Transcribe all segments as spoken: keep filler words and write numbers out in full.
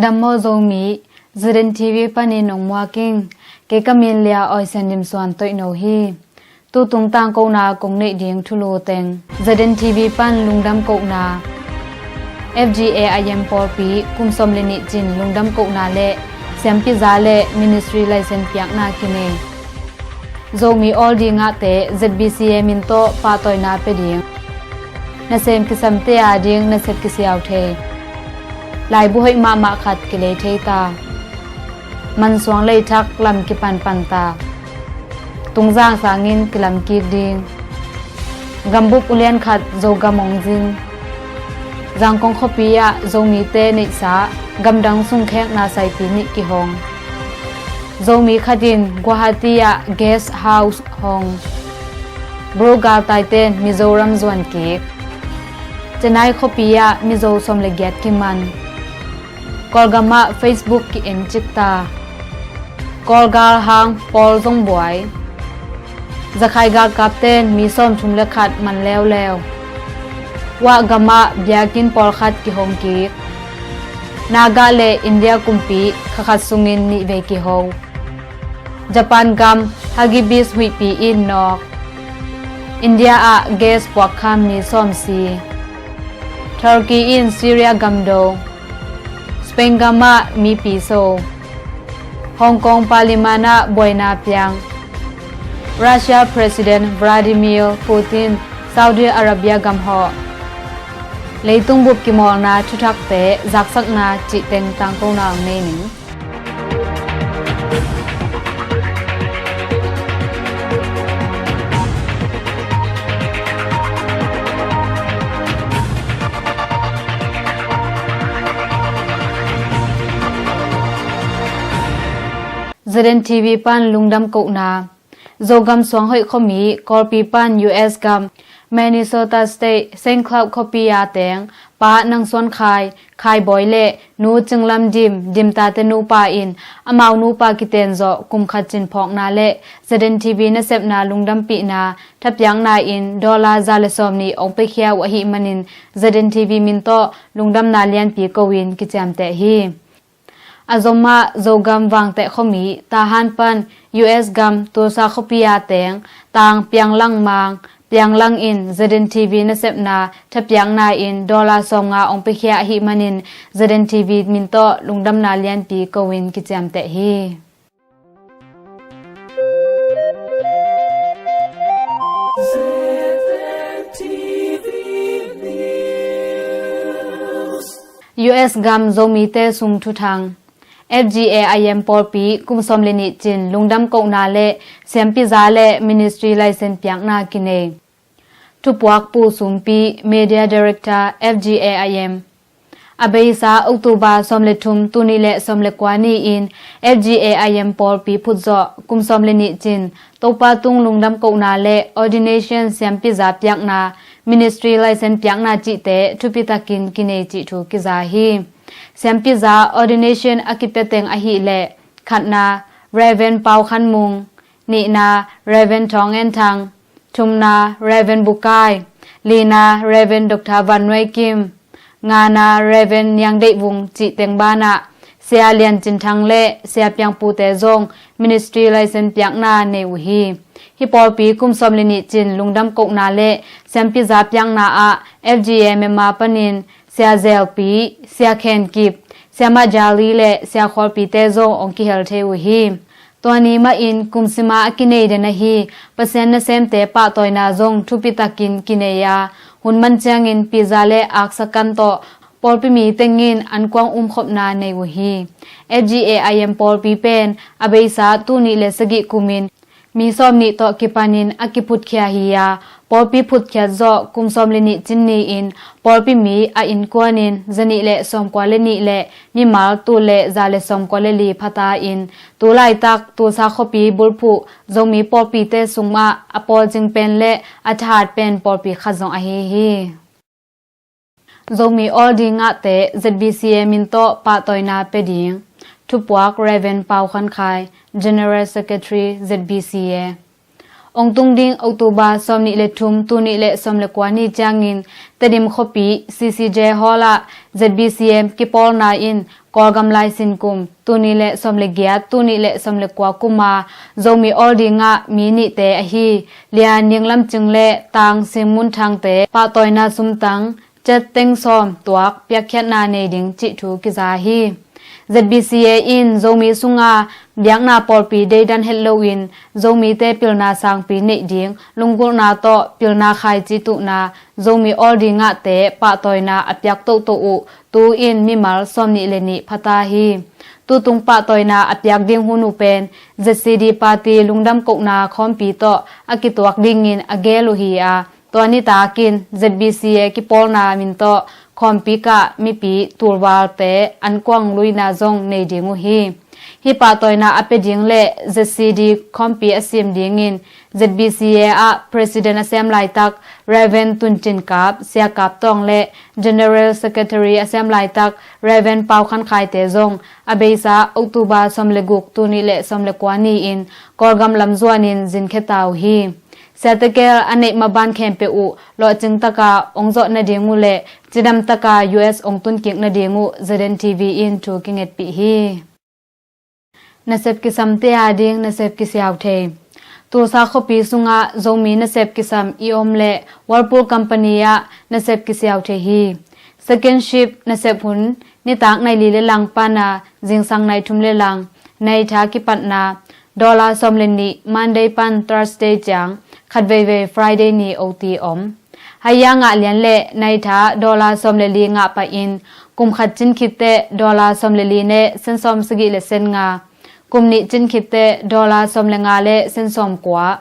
Dam maw Zomi, Z N T V panin ong muak ing. Kei ka min Lia Oi Sian Dim Suan Toih No hi. Tutung tangkona kong neih ding thulu teng Z N T V pan lungdam kohna, F G A I M pawlpi kum sawm le nih cin lungdam kohna le siampiza le ministry license piakna kinei. Zomi awl ding ahte Z B C A min tawh pahtawina pia ding. Nasem kisamte a ding nasep kisiau thei, laibu hoih mahmah khat kilei thei ta. Mansuang leithak lam kipanpan ta. Tungzang sangin kilam kik ding. Gambup ulian khat Zogam ong zin. Zangkong khuapi ah Zomite neihsa gamdang sungkhekna saipi nih kihong. Zomi khat in Guwahati ah guest house hong. Bru galtaiten Mizoram zuan kik. Chennai khuapi ah Mizo sawm le giat kiman. Kawlgam ah Facebook ki-en cik ta. Kawlgal hang pawl zong buai. Zakhai galkapten mi sawmthum le khat man leuleu. Wah gam ah biakinn pawlkhat kihong kik. Naga le India kumpi kha khat sungin nih vei kiho. Japan gam Hagibis huihpi in nawk. India ah gas puakkham mi sawmsi. Turkey in Syria gam do. Spain gam ah mipi so. Hong Kong Parliament ah buaina piang. Russia President Vladimir Putin Saudi Arabia gam hawh. Leitung bup kimawlna thuthakte zaksakna cih teng tangkona ong nei ning. Z N T V pan lungdam kohna. Zogam suanghoih khuami Kawlpi pan U S gam Minnesota State Saint Cloud khuapi a teng Pa Nang Suan Khai, Khai Bawi le Nu Cinglam Dim, Dim tate nupa in amau nupa kiten zawh kum khat cin phawkna le Z N T V nasepna lungdampihna thapiakna in dollar za le sawm nih ong piakhia uh ahih manin Z N T V min tawh lungdamna lianpi ko-in kiciamteh hi. A zom ah Zogam Vangteh khuami Tahan pan U S gam Tulsa khuapi a teng Tang Piang Lang Mang, Piang Lang in Z N T V nasepna thapiakna in dollar sawmnga ong piakhia ahih manin Z N T V min tawh lungdamna lianpi ko-in kiciamteh hi. U S gam Zomite sung thuthang. F G A I M pawlpi kum sawm le nih cin lungdam kohna le siampiza le ministry license piakna kinei. Thupuak Pu Sumpi, Media Director, F G A I M. A beisa October sawm le thum, tul nih le sawm le kua ni-in F G A I M pawlpi phutzawh kum sawm le nih cin Topa tung lungdam kohna le ordination siampiza piakna, ministry license piakna cihte thupitakin kinei cih thu kiza hi. Siampiza ordination a kipia teng ahih leh, khatna, Reverend Pau Khan Mung, nihna, Reverend Thawng En Thang, thumna, Reverend Bukai, lina, Reverend Doctor Van Nuai Kim, ngana, Reverend Niang Deih Vung cih teng banah, Sia Lian Cin Thang le Sia Piang Pu te zong ministry license piakna nei uh hi. Hih pawlpi kum sawm le nih cin lungdam kohna le siampiza piakna ah F G A M M A panin Sia Zel Pi, Sia Khen Kip, Sia Ma Jali le Sia Khual Pi te zong ong kihel thei uh hi. Tua ni mahin kum sima a kinei den ahi Pasian nasemte pahtawina zong thupitakin kinei a, hun man ciangin pizza le aksa kan tawh pawlpi mi tengin ankuang umkhopna nei uh hi. F G A I M pawlpi pen a beisa tul nih le sagih kumin mi sawm nih tawh kipanin a kiphutkhia hi a, pawlpi phutkhiat zawh kum sawm le nih cin ni-in pawlpi mi a innkuanin zanih le sawmkua le nih le mimal tul le za le sawmkua le li phata in, tu laitak Tulsa khuapi bulphuh Zomi pawlpite sungah a pawlcing pen le a thahat pen pawlpi khat zong ahi hi. Zomi awl ding ahte Z B C A min tawh pahtawina pia ding. Thupuak Reverend Pau Khan Khai, General Secretary Z B C A. Ong tung ding October sawmnih le thum, tul nih le sawm le kua ni ciangin Tedim khuapi C C J Hall ah Z B C M kipawlna in Kawlgam laisin kum, tul nih le sawm le giat, tul nih le sawm le kua kum a Zomi awl dingah mi nihte ahi Lia Niang Lam Cing le Tang Sim Mun Thangte pahtawina sumtang kyat teng sawm tuak piakkhiatna nei ding cih thu kiza hi. Z B C A in Zomi sunga biakna pawlpi deidan het loin Zomite pilna sangpi neih ding lunggulhna tawh pilna khaici tuhna Zomi awl dingahte pahtawina a piak tohtoh uh tu-in mimal sawmnih le nih phata hi. Tutung pahtawina a piak ding hun uh pen Z C D party lungdam kohna khawmpi tawh a kituak dingin a gel uh hi a, tua nitakin Z B C A kipawlna min tawh khawmpi kah mipi tulvalte ankuang luina zong nei ding uh hi. Hih pahtawina a pia ding le Z C D khawmpi a sim dingin Z B C A ah President a sem laitak Rev. Tun Cin Kap, Sia Kap Tawng le General Secretary a sem laitak Rev. Pau Khan Khaite zong a beisa October sawm le guk, tul nih le sawm le kua ni-in Kawlgam lam zuanin zinkhia ta uh hi. Siate kel a neih maban khempeuh uh lawhcing taka ong zawh nading uh le cidam taka U S ong tunkik nading uh Z N T V in thu kingetpih hi. Nasep kisamte a ding nasep kisiau thei. Tulsa khuapi sungah Zomi nasep kisam i om le Whirlpool company ah nasep kisiau thei hi. Second shift nasep hun nitak nai li le lang pana zingsang nai thum le lang nai tha kipatna dollar sawm le nih Monday pan Thursday ciang khat veivei Friday ni O T om. Haya ngah lian le nai tha dollar sawm le li ngah pahin kum khat cin khitteh dollar sawm le li ne sen sawm sagih le sen nga, kum nih cin khitteh dollar sawm le nga le sen sawm kua,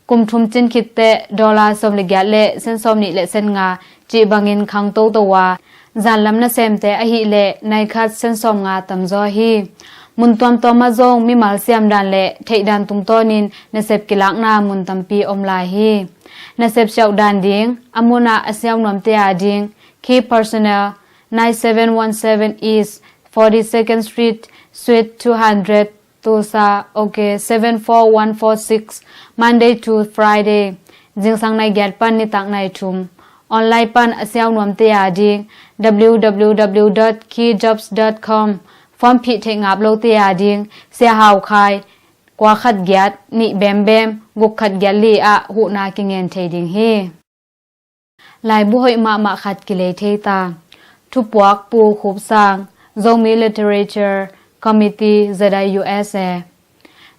kum thum cin khitteh dollar sawm le giat le sen sawm nih le sen nga cih bangin khang toto a, zanlam nasemte ahih leh nai khat sen sawm nga tamzaw hi. Mun tuamtuam ah zong mimal siamdan le theihdan tungtawnin nasep kilakna mun tampi om lai hi. Nasep siauh dan ding, a munah a siau nuamte a ding, Key Personnel, nine seven one seven East forty-second Street, Suite two hundred, Tulsa, OK seven four one four six, Monday to Friday, zingsang nai giat pan nitak nai thum. Online pan a siau nuamte a ding, W W W dot key jobs dot com, form phih theih ngap lote a ding, Sia Hau Khai, kua khat giat nih bembem guk khat giat li ah huhna kingen thei ding hi. Laibu hoih mahmah khat kilei thei ta. Thupuak Pu Khup Sang, Zomi Literature Committee, Z I U S A.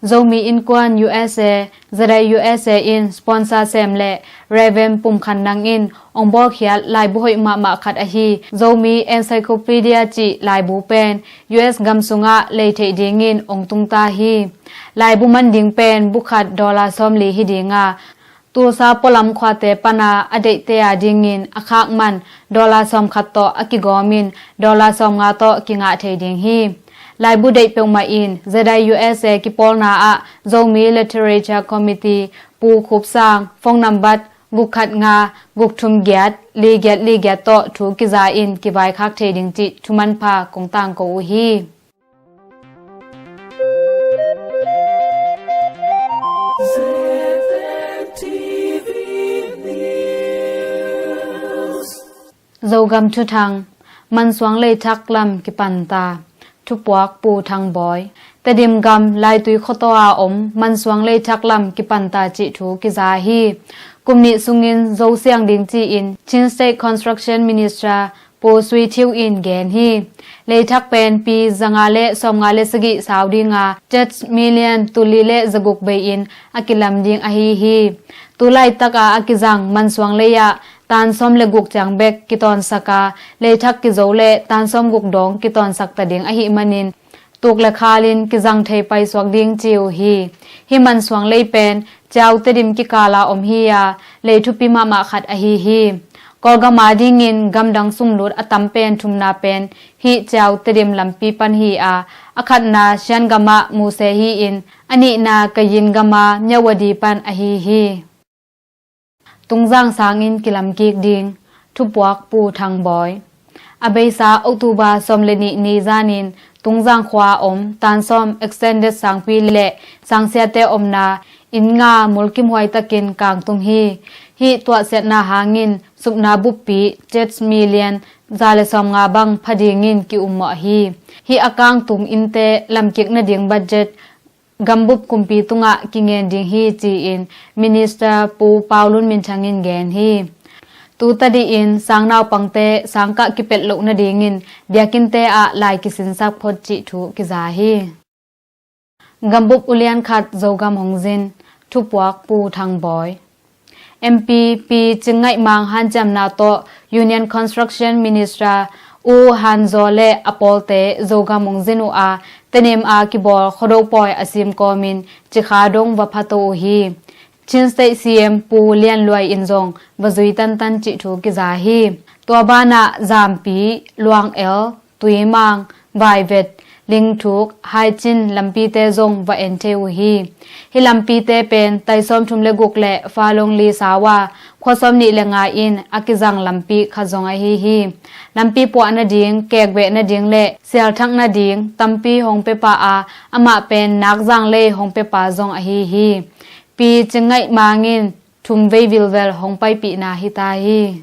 Zomi Innkuan U S A, Z I U S A in sponsor sem le Rev. Pum Khan Nang in ong bawlkhiat laibu hoih mahmah khat ahi Zomi Encyclopedia cih laibu pen U S gam sungah lei theih dingin ong tung ta hi. Laibu man ding pen bu khat dollar sawm li hi ding a, Tulsa pualam khuate pana a deihte a dingin a khak man dollar sawm khat tawh a kigawmin dollar sawm nga tawh kingah thei ding hi. Laibu deih peuhmah in Z I U S A kipawlna ah Zomi Literature Committee Pu Khup Sang phone number guk khat nga guk thum giat li giat li giat tawh thu kiza in kivaikhak thei ding cih thu manpha kong tangko uh hi. Zogam thuthang, Mansuang leithak lam kipanta, thupuak Pu Thang Bawi. Tedim gam Laitui khuataw a om Mansuang leithak lam kipanta cih thu kiza hi. Kum nih sungin zo siang ding ci-in Chin State Construction Minister Pu Sui Thiu in gen hi. Leithak pen pi zanga le sawmnga le sagih sau dinga, kyat million tul li le zaguk bei-in a kilam ding ahi hi. Tu laitaka a kizang Mansuang lei ah tan sawm le guk ciang bek kitawnsak a, leithak kizo le tan sawm guk dong kitawnsak ta ding ahih manin tuk le khalin kizang thei paisuak ding ci uh hi. Hih Mansuang lei pen Ciau Tedim kikala om hi a, lei thupi mahmah khat ahi hi. Kawlgam a dingin gamdang sumlut a tam pen thumna pen hih Ciau Tedim lampi pan hi a, a khatna Shan gam ah Muse hi-in, a nihna Kayin gam a Myawaddy pan ahi hi. Tungzang sangin kilamkik ding, thupuak Pu Thang Bawi. A beisa October sawm le nih ni zanin Tungzang khua om tan sawm extended sangpi le sangsiate omna inn nga mulkimhuai takin kangtum hi. Hih tuahsiatna hangin supna buppi, church mi lian za le sawmnga bang pha dingin ki-ummawh hi. Hih a kangtum innte lamkik nading budget gambup kumpi tungah kingen ding hi ci-in Minister Pu Pau Lun Min Thang in gen hi. Tu tadih in sang naupangte sangkah kipelh loh nadingin biakinnte ah lai kisinsak phot cih thu kiza hi. Gambup ulian khat Zogam hong zin, thupuak Pu Thang Bawi. M P Pi Cing Ngaih Mang hanciamna tawh Union Construction Minister U Han Zaw le a pawlte Zogam hong zin uh a, Tenem a kibawl Khuado pawi a sim kawmin Cikha dong va phato uh hi. Chin State C M Pu Lian Luai in zong va zui tantan cih thu kiza hi. Tua banah Zampi, Luang El, Tuimang, Vaivet, Lingthuk, Haicin lampite zong va en thei uh hi. Hih lampite pen tai sawmthum le guk le Falong Li Sawa khua sawmnih le nga in a kizang lampi khat zong ahi hi. Lampi puah nading, kekbeh nading le sialthak nading tampi hong pia pah a, amah pen nakzang lei hong pia pa zong ahi hi. Pi Cing Ngaih Mang in thum vei vilvel hong paipihna hi ta hi.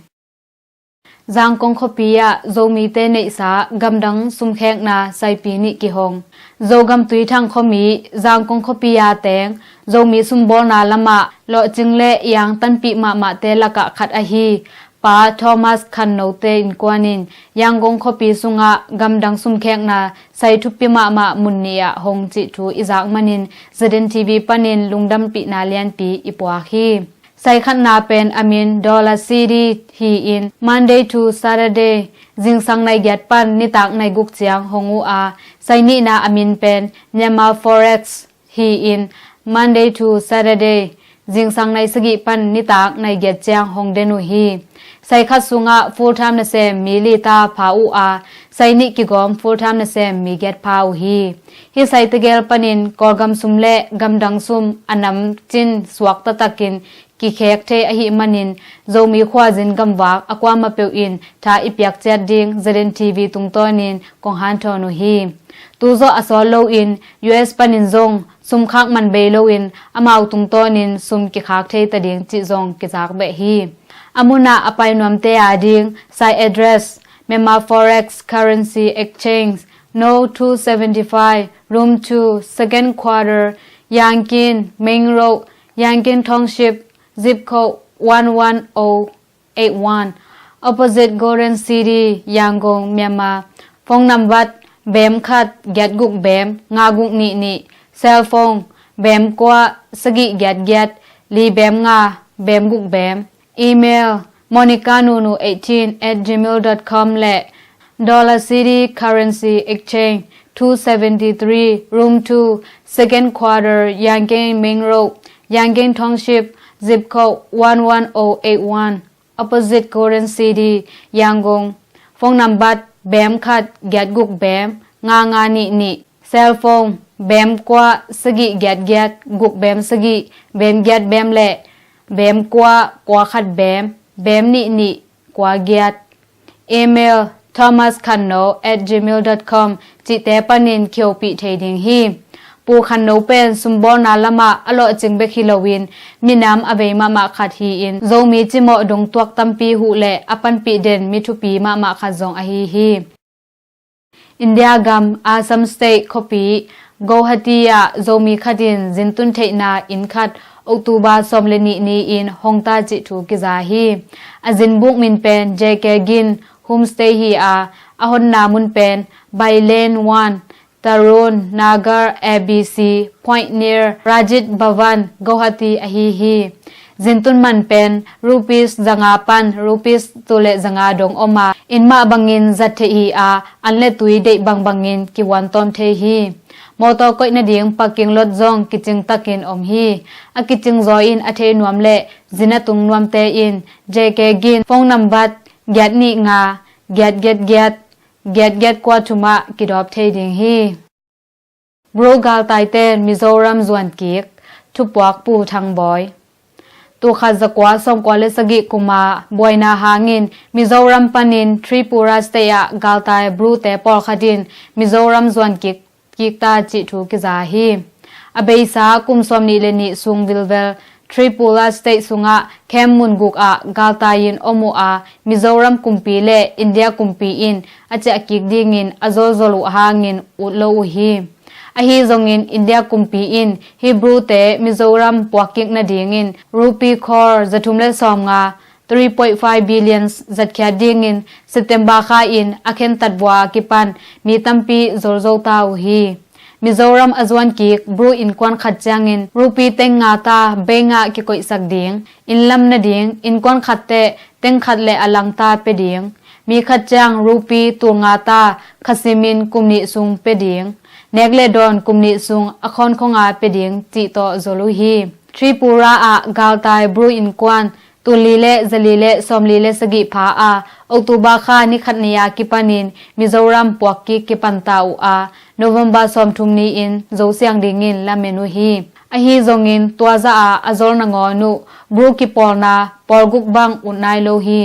Zangkong khuapi ah Zomite neihsa gamdang sumkhekna saipi nih kihong. Zogam Tuithang khuami Zangkong khuapi a teng Zomi sumbawlna lamah lawhcing le iang tanpih mahmahte lakah khat ahi Pa Thomas Khan Note innkuan in Yangon khuapi sungah gamdang sumkhekna sai thuppi mahmah mun nih ah hong cih thu i zak manin Z N T V panin lungdampihna lianpi i puak hi. Sai khatna pen a min Dollar City hi-in Monday to Saturday zingsang nai giat pan nitak nai guk ciang hong uh a, sai nihna a min pen Myanmar Forex hi-in Monday to Saturday zingsang nai sagih pan nitak nai giat ciang hong den uh hi. Sai khat sungah full time nasem mi li ta pha uh a, sai nih kigawm full time nasem mi giat pha uh hi. Hih sai tegel panin Kawlgam sum le gamdang sum a namcin suak taktakin kikhek thei ahih manin Zomi khuazin gamvak a kuamah peuh in tha i piak ciat ding Z N T V tungtawnin kong hanthawn uh hi. Tu zawh a sawt loin U S panin zong sumkhak man bei loin amau tungtawnin sum kikhak thei ta ding cih zong kizak beh hi. A munah a pai nuamte ading sai address Myanmar Forex Currency Exchange, No two seventy-five, Room two, Second Quarter, Yangon Main Road, Yangon Township, Zip Code one one oh eight one, opposite Golden City, Yangon, Myanmar. Phone number bem khat giat guk bem nga guk nih nih. Cell phone bem kua sagih giat giat li bem nga bem guk bem. Email monica nunu eighteen at gmail dot com le Dollar City Currency Exchange, two seventy-three, Room two, Second Quarter, Yangon Main Road, Yangon Township, Zip Code one one oh eight one, opposite Golden City, Yangon. Phone number bem khat giat guk bem nga nga nih nih. Cell phone bem kua sagih giat giat guk bem sagih bem giat bem le bem kua kua khat bem bem nih nih kua giat. Email thomas khanno at gmail dot com cihte panin khihopih thei ding hi. Pu Khanno pen sumbawlna lamah a lawhcing bek hi loin minam a vei mahmah khat hi-in Zomi cimawh dongtuak tampi huh le a panpih den mi thupi mahmah khat zong ahi hi. India gam Assam State khuapi Guwahati ah Zomi khat in zintun theihna inn khat October sawm le nih ni-in hong ta cih thu kiza hi. A zinbuk min pen J K Gin Homestay hi a, a honna mun pen By Lane one, Tarun Nagar A B C Point near Rajit Bhavan, Guwahati ahi hi. Zintun man pen rupees zanga pan rupees tul le zanga dong om a, inn mah bangin zat theih hi a, an le tui deih bangbangin kivuan tawm thei hi. Mawtaw koih nading parking lot zong kicing takin om hi. A kicing zaw in a thei nuam le zin a tung nuamte in J K Gin phone number giat nih nga giat giat giat giat giat kua thum ah kidawp thei ding hi. Bru galtaite Mizoram zuan kik, thupuak Pu Thang Bawi. Tul khat za kua sawmkua le sagih kuma buaina hangin Mizoram panin Tripura State ah galtai Brute pawlkhat in Mizoram zuan kik, kik ta cih thu kiza hi. A beisa kum sawmnih le nih sung vilvel Tripura State sungah camp mun guk ah galtai-in om uh a, Mizoram kumpi le India kumpi in a ciahkik dingin a zolzol uh hangin ut lo uh hi. Ahi zongin India kumpi in Hebrew-te Mizoram puakkik nadingin rupee crore zathum le sawmnga, three point five billion, zatkhiat dingin September kha in a khentat vua kipan mi tampi zolzo ta uh hi. Mizoram a zuankik Bru innkuan khat ciangin rupee teng nga ta bank ah kikoihsak ding, inn lam nading innkuan khat teh teng khat le a langta pia ding, mi khat ciang rupee tul nga ta kha simin kum nih sung pia ding, nek le dawn kum nih sung a khawnkhong a pia ding cih tawh zol uh hi. Tripura ah galtai Bru innkuan tul li le zali le sawmli le sagih pha a, October kha ni khat ni a kipanin Mizoram puakkik kipan ta uh a, November sawmthum ni-in zosiang dingin lamen uh hi. Ahi zongin tua zah a a zol nangawn uh Bru kipawlna pawlguk bang ut nai lo hi.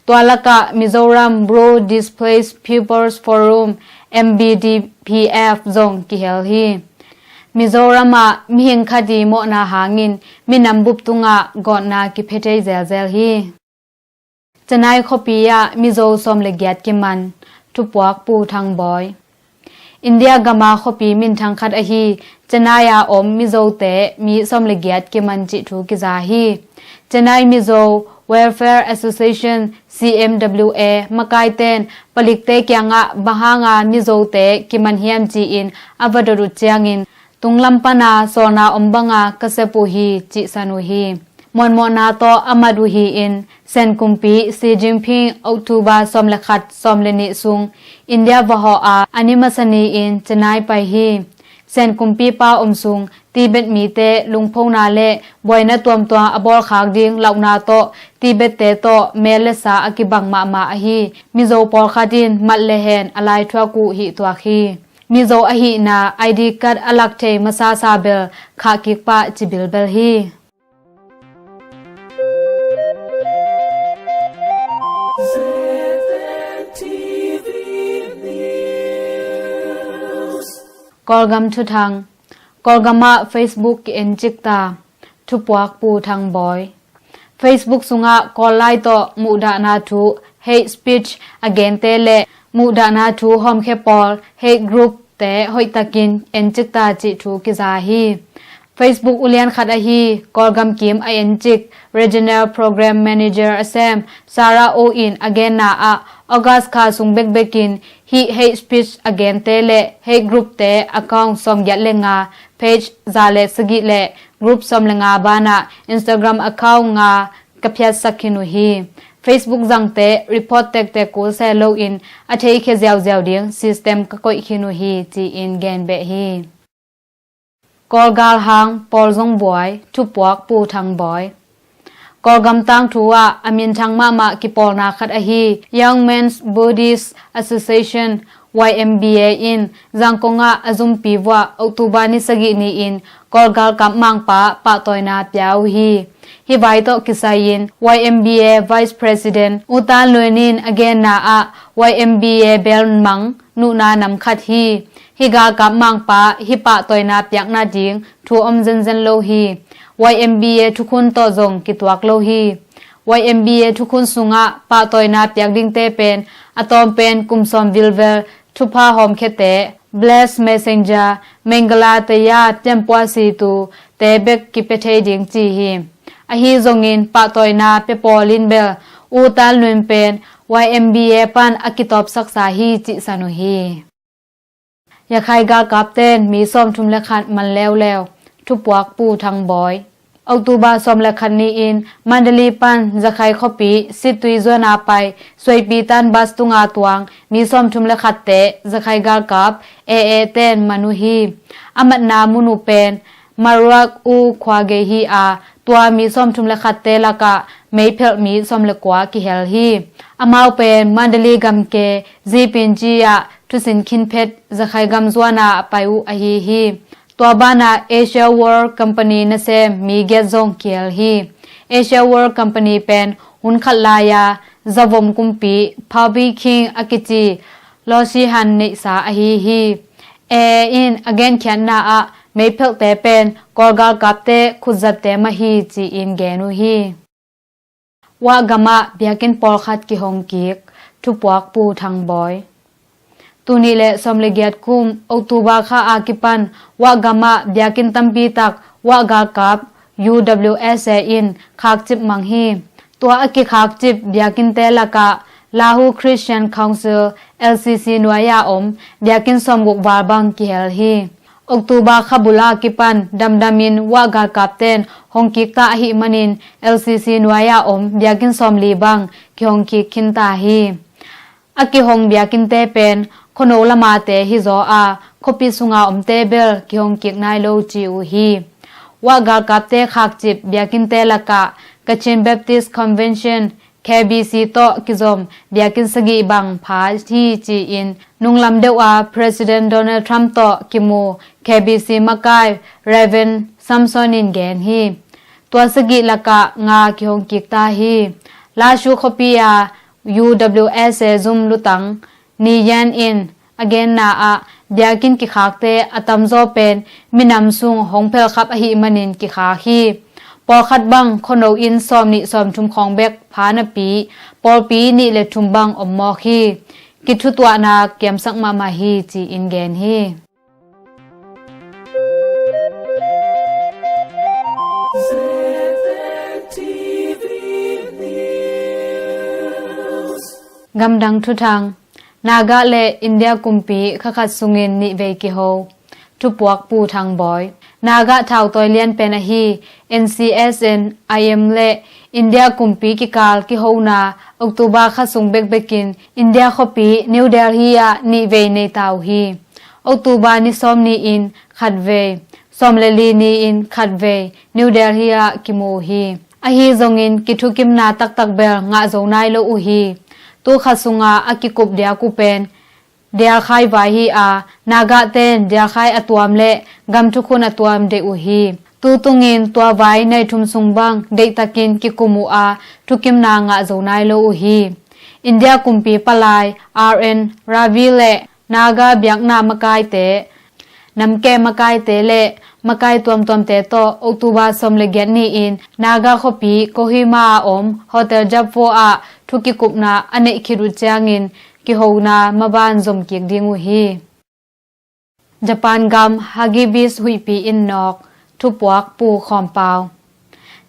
Tua lakah Mizoram Bru Displaced People's Forum, M B D P F, zong kihel hi. Mizoram ah mihing khat i mawhna hangin minam bup tungah gawtna kiphe thei zelzel hi. Chennai khuapi ah Mizo sawm le giat kiman. Thupuak Pu Thang Bawi. India gama khuapi minthang khat ahi Chennai a om Mizote mi sawm le giat kiman cih thu kiza hi. Chennai Mizo Welfare Association, C M W A, makaiten palikte kiangah bang hanga Mizote kiman hiam ci-in a va dot uh ciangin, tunglam pana sawlna om banga ka sep uh hi, cihsan uh hi. Muanmawhna tawh a mat uh hi-in, Sen kumpi Xi Jinping October sawm le khat, sawm le nih sung India va hawh a, a ni masa ni-in Chennai pai hi. Sen kumpipa om sung Tibet mite lungphona le buaina tuamtuam a bawlkhak ding lauhna tawh Tibet-te tawh mel le sa a kibang mahmah ahi Mizo pawlkhat in mat le hen a laithuak uh hih tuak hi. Mizo ahihna I D card a lak thei masasa bel khah kik pah ci bilbel hi. Kawlgam thuthang. Kawlgam ah Facebook ki-en cik ta. Thupuak Pu Thang Bawi. Facebook sungah Kawl lai tawh muhdahna thu, hate speech, a gente le muhdahna thu hawmkhia pawl, hate group te hoihtakin en cik ta cih thu kiza hi. Facebook ulian khat ahi Kawlgam kim a en cik Regional Program Manager a sem Sarah O in a genna ah August kha sung bekbekin hih hate speech a gente le hate group te account sawmgiat le nga, page za le sagih le group sawm le nga banah Instagram account nga ka phiatsak khin uh hi. Facebook zangte report tektek kul se loin a theikhia ziauziau ding system ka koih khin uh hi, ci-in gen beh hi. Kawlgal hang pawl zong buai, thupuak Pu Thang Bawi. Kawlgam tangthu ah a minthang mahmah kipawlna khat ahi Young Men's Buddhist Association, Y M B A in Zangkong ah a zumpi vuah October ni sagih ni-in Kawlgal kap mangpa pahtawina pia uh hi. Hih vai tawh kisai-in Y M B A Vice President U Tan Lun in a genna ah Y M B A belmang nuhna nam khat hi. Hih galkap mangpa hih pahtawina piakna ding thu om zenzen lo hi. Y M B A thukhun tawh zong kituak lo hi. Y M B A thukhun sungah pahtawina piak dingte pen a tawm pen kum sawm vilvel thupha hawmkhiate, Blessed Messenger, Mengala Taya, Pianpua Situ te bek kipia thei ding ci hi. Ahi zongin pahtawina pia pawl in bel U Tan Lun pen Y M B A pan a kitawpsaksa hi cihsan uh hi. Yakhai galkapten mi sawmthum le khat man leuleu, thupuak Pu Thang Bawi. October sawm le khat ni-in Mandalay pan Yakhai khuapi Sittwe zuana pai suaipi tan bus tunga tuang mi sawmthum le khatte Yakhai galkap A A ten man uh hi. A matna mun uh pen Maruak U khua gei hi a, tua mi sawmthum le khatte lakah meiphelh mi sawm le kua kihel hi. Amau pen Mandalay gamke Zipinji ah thusin khinphet Yakhai gam zuana a pai uh ahi hi. Tua banah Asia World Company nasem mi giat zong kihel hi. Asia World Company pen hun khat lai-a Zavom kumpi Phabi King a kici Lawsihan neihsa ahi hi. A A in a genkhiatna ah meiphelhte pen Kawl galkapte khutzatte mah hi ci-in gen uh hi. Wah gamah biakinn pawlkhat kihong kik. Thupuak Pu Thang Bawi. Tul nih le sawm le giat kum October kha a kipan Wah gamah biakinn tampi tak Wah galkap U W S A in khakcip mang hi. Tua a kikhakcip biakinnte lakah Lahu Christian Council, L C C nuai-a om biakinn sawmguk val bang kihel hi. October kha bul a kipan damdamin Wah galkapten hong kik ta ahih manin L C C nuai-a om biakinn sawmli bang kihong kik khin ta hi. A kihong biakinnte pen khuano lamate hi zaw a, khuapi sunga omte bel kihong kik nai lo ci uh hi. Wah galkapte khakcip biakinnte lakah Kachin Baptist Convention, K B C tawh kizom biakinn sagih bang pha hi ci-in nunglam deuh a President Donald Trump tawh kimu K B C makai Reverend Samson in gen hi. Tua sagih lakah nga kihong kik ta hi. Lashu khuapi a U W S A zum lutang Ni Yan in a genna ah biakinn kikhakte a tamzaw pen minam sung hong phelkhap ahih manin kikhak hi. Pawlkhat bang khuano inn sawmnih sawmthum khawng bek pha napi pawlpi nih le thum bang om mawk hi. Kithutuahna kiamsak mahmah hi ci-in gen hi. Gamdang thuthang. Naga le India kumpi kha khat sungin nih vei kiho. Thupuak Pu Thang Bawi. Naga thautawi lianpen ahi N C S N I M le India kumpi kikal kihona October kha sung bekbekin India khuapi New Delhi ah nih vei nei ta uh hi. October ni sawm ni-in khat vei, sawm le li ni-in khat vei New Delhi ah kimu uh hi. Ahi zongin kithukimna taktak bel ngah zo nai lo uh hi. Tul khat sunga a kikup diak uh pen dialkhai vai hi a, Nagaten dialkhai a tuam le gam thukhun a tuam deih uh hi. Tutungin tua vai nai thum sung bang deihtakin kikum uh a, thukimna ngah zo nai lo uh hi. India kumpi palai R N Ravi le Naga biakna makaite, namkeh makaite le makai tuamtuamte tawh October sawm le giat ni-in Naga khuapi Kohima a om Hotel Japfo ah thu kikupna a neih khit uh ciangin kihona maban zom kik ding uh hi. Japan gam Hagibis huihpi in nawk. Thupuak Pu Khawm Pau.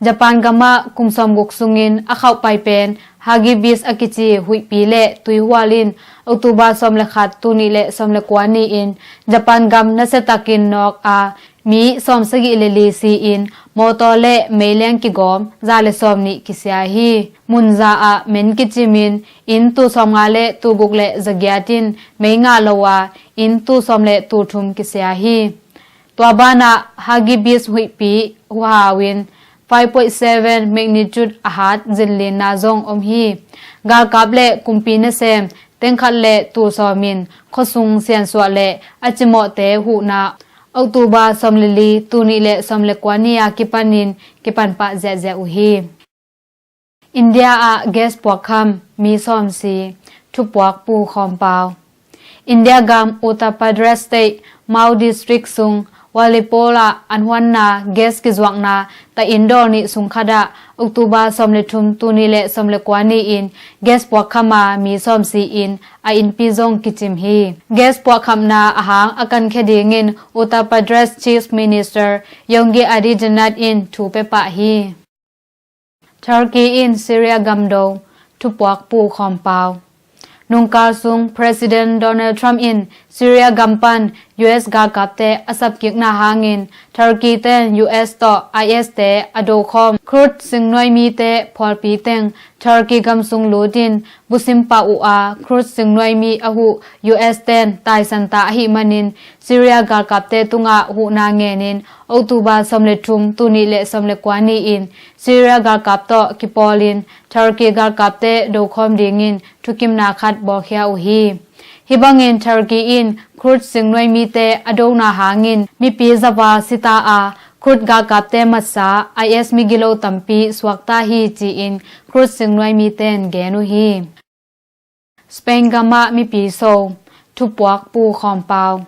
Japan gamah kum sawmguk sungin a khauhpai pen Hagibis a kici huihpi le tuihual in October sawm le khat, tul nih le sawm le kua ni-in Japan gam nasiatakin nawk a, mi sawmsagih le li si-in mawtaw le meileng kigawm za le sawmnih kisia hi. Munza ah men kicimin inn tul sawmnga le tul guk le zagiat in mei ngah lo a, inn tul sawm le tul thum kisia hi. Tua banah Hagibis huihpi huhau in five point seven magnitude a hat zinlinna zong om hi. Galkap le kumpi nasem tengkhat le tul sawmin khuasung siansuah le a cimawhte huhna October sawm le li, tul nih le sawm le kua ni a kipanin kipanpah ziahziah uh hi. India ah gas puakkham mi sawm si. Thupuak Pu Khawm Pau. India gam Uttar Pradesh State, Mhow District sung Walipur ah an huanna gas kizuakna ta inn dawl nih sung khat ah October sawm le thum, tul nih le sawm le kua ni-in gas puakkham a mi sawm si-in a innpi zong kicim hi. Gas puakkhamna a hang a kankhia dingin Uttar Pradesh Chief Minister Yogi Adityanath in thu pia pah hi. Turkey in Syria gam do. Thupuak Pu Khawm Pau. Nungkal sung President Donald Trump in Syria gam pan U S galkapte a sapkikna hangin Turkey ten U S tawh I S te a dokhawm Kurd singnuai mite phualpi teng Turkey gam sung lutin busim pah uh a, Kurd singnuai mi a huh U S ten taisan ta ahih manin Syria galkapte tungah huhna ngenin October sawm le thum, tul nih le sawm le kua ni-in Syria galkap tawh kipawlin Turkey galkapte dokhawm dingin thukimna khat bawlkhia uh hi. Hih bangin Turkey in Kurd singnuai mite a dona hangin mipi zaval si ta a, Kurd galkapte matsa I S migilo tampi suakta hi ci-in Kurd singnuai mite in gen uh hi. Spain gamah mipi so. Thupuak Pu Khawm Pau.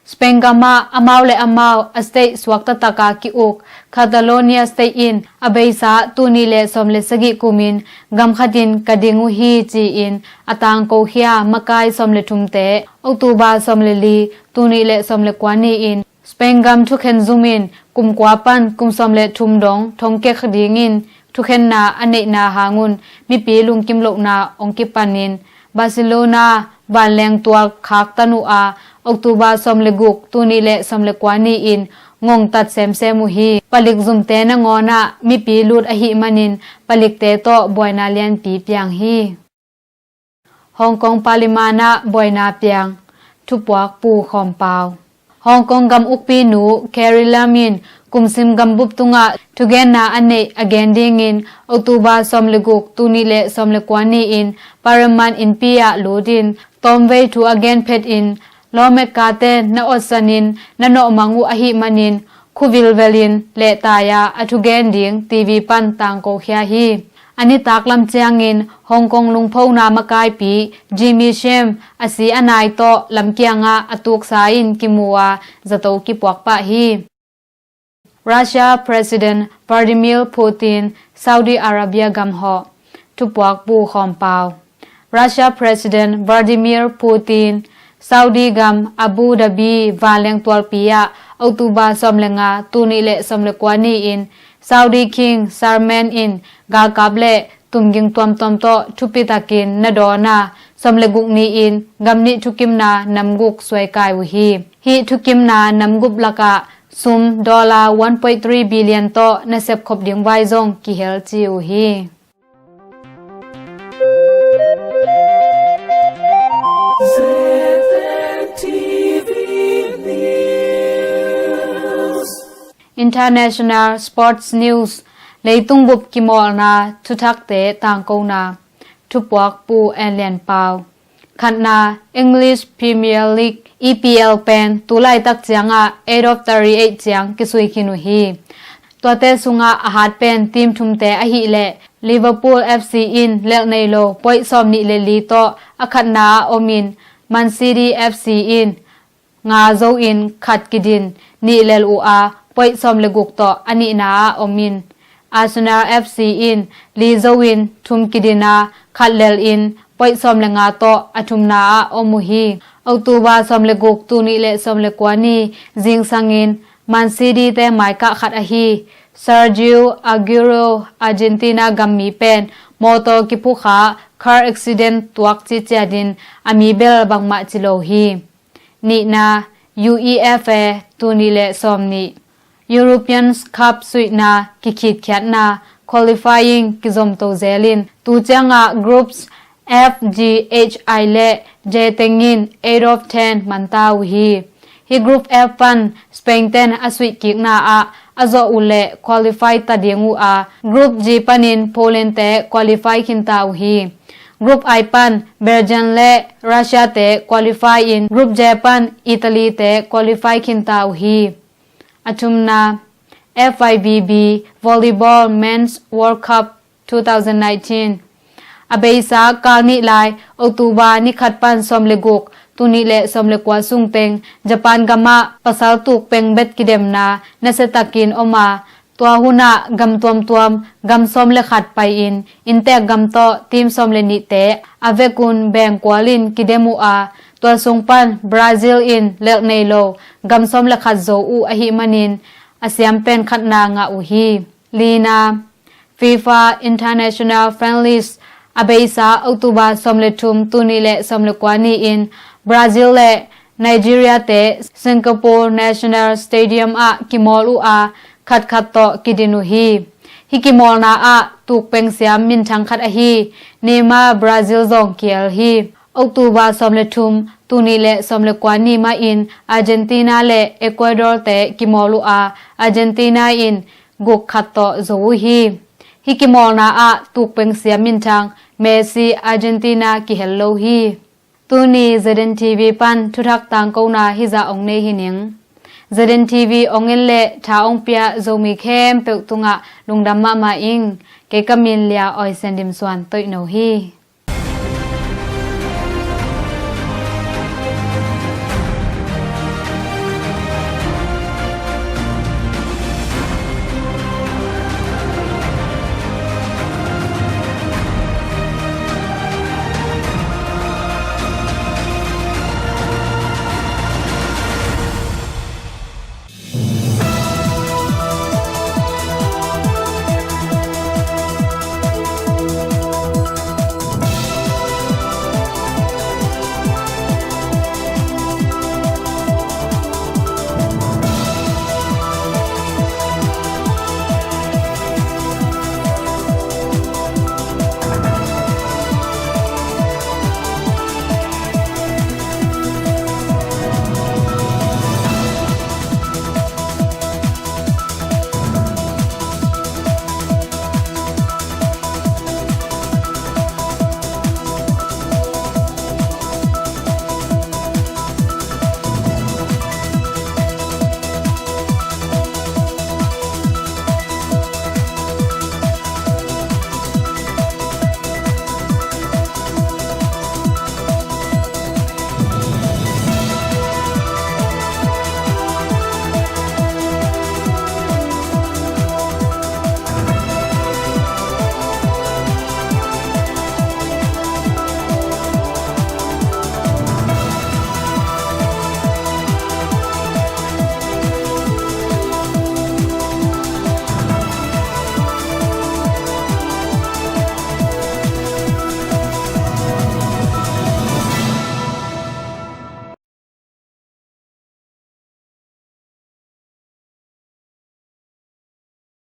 Spain gamah amau le amau a state suak taktak a ki-uk Catalonia state in a beisa tul nih le sawm le sagih kumin gam khatin ka ding uh hi ci-in a tangkokhia makai sawm le thumte October sawm le li, tul nih le sawm le kua ni-in Spain gam thukhen zumin kum kua pan kum sawm le thum dong thongkek dingin thukhenna a neihna hangun mipi lungkim lohna hong kipanin Barcelona vanleng tual khaktan uh a, October sawm le guk, tul nih le sawm le kua ni-in ngongtat semsem uh hi. Palik zumte nangawnah mipi lut ahih manin palikte tawh buaina lianpi piang hi. Hong Kong Parliament ah buaina piang, thupuak Pu Khawm Pau. Hong Kong gam ukpi nu Carrie Lam in kumsim gambup tungah thugenna a neih a gen dingin October sawm le guk, tul nih le sawm le kua ni-in Parliament innpi ah lutin tawmvei thu a gen phetin lawmekate na otsanin na nawhmang uh ahih manin khuvilvelin lehtai-a a thugen ding T V pan tangkokhia hi. A nitak lam ciangin Hong Kong lungphona makaipi Jimmy Sham a si a nai tawh lamkiangah a tuksa in kimu a zato kipuak pah hi. Russia President Vladimir Putin Saudi Arabia gam hawh, thupuak Pu Khawm Pau. Russia President Vladimir Putin Saudi gam Abu Dhabi vanleng tualpi ah October sawm le nga, tul nih le sawm le kua ni-in Saudi King Salman in galkap le tumging tuamtuam tawh thupitakin na dawn a, sawm le guk ni-in gam nih thukimna nam guk suaikai uh hi. Hih thukimna nam guk lakah sum dollar one point three billion tawh na sepkhop ding vai zong kihel ci uh hi. International Sports News. Leitung bup kimawlna thuthakte tangkona, thupuak Pu En Lian Pau. Khatna, English Premier League, E P L pen tulaitak ciangah eight of thirty-eight ciang kisui khin uh hi. Tuate sungah a hat pen team thumte ahih leh Liverpool F C in lelh nei lo point sawm nih le li tawh a khatna ah omin, Man City F C in nga zo in khat kidin nih lel uh a, point sawm le guk tawh a nihna ah omin, Arsenal F C in li zo in thum kidin a, khat lel in point sawm le nga tawh a thumna ah om uh hi. October sawm le guk, tul nih le sawm le kua ni zingsangin Man City te maikah khat ahi Sergio Aguero, Argentina gammi pen mawtaw kiphukha, car accident tuak ciciatin a mi bel bangmah ci lo hi. Nihna, UEFA tul nih le sawm nih European Cup suihna kikhitkhiatna qualifying kizomto zelin tu ciangah groups F, G, H, I le J tengin eight of ten manta uh hi. Hih group F pan Spain ten a suihkikna ah a zawh uh leh qualify ta ding uh a, group G panin Poland te qualify khinta uh hi. Group I pan Belgium le Russia te qualify in, group J pan Italy te qualify khinta uh hi. A thumna, F I V B Volleyball Men's World Cup two thousand nineteen. A beisa kal nih lai, October ni khat pan sawm le guk, tul nih le sawm le kua sungteng Japan gamah pasal tukpeng bet kidemna nasiatakin om a, tua hunah gam tuamtuam gam sawm le khat pai-in inntek gam tawh team sawm le nihte a vekun bengkualin kidem uh a, tua sung pan Brazil in lelh nei lo gam sawm le khat zo uh ahih manin a siam pen khatna ngah uh hi. Lina, FIFA International Friendlies a beisa October sawm le thum, tul nih le sawm le kua ni-in Brazil le Nigeria te Singapore National Stadium ah kimawl uh a, khatkhat tawh kidin uh hi. Hih kimawlna ah tukpeng siam minthang khat ahi Neymar Brazil zong kiel hi. October sawm le thum, tul nih le sawm le kua ni mahin Argentina le Ecuador te kimawl uh a, Argentina in guk khat tawh zo uh hi. Hih kimawlna ah tukpeng siam minthang Messi Argentina kihel lo hi. Tuni Z N T V pan thuthak tangkona hizah ong nei hi ning. Z N T V ong en le tha ong pia Zomi khempeuh tungah lungdam mahmah ing. Kei ka min Lia Oi Sian Dim Suan Toihno hi.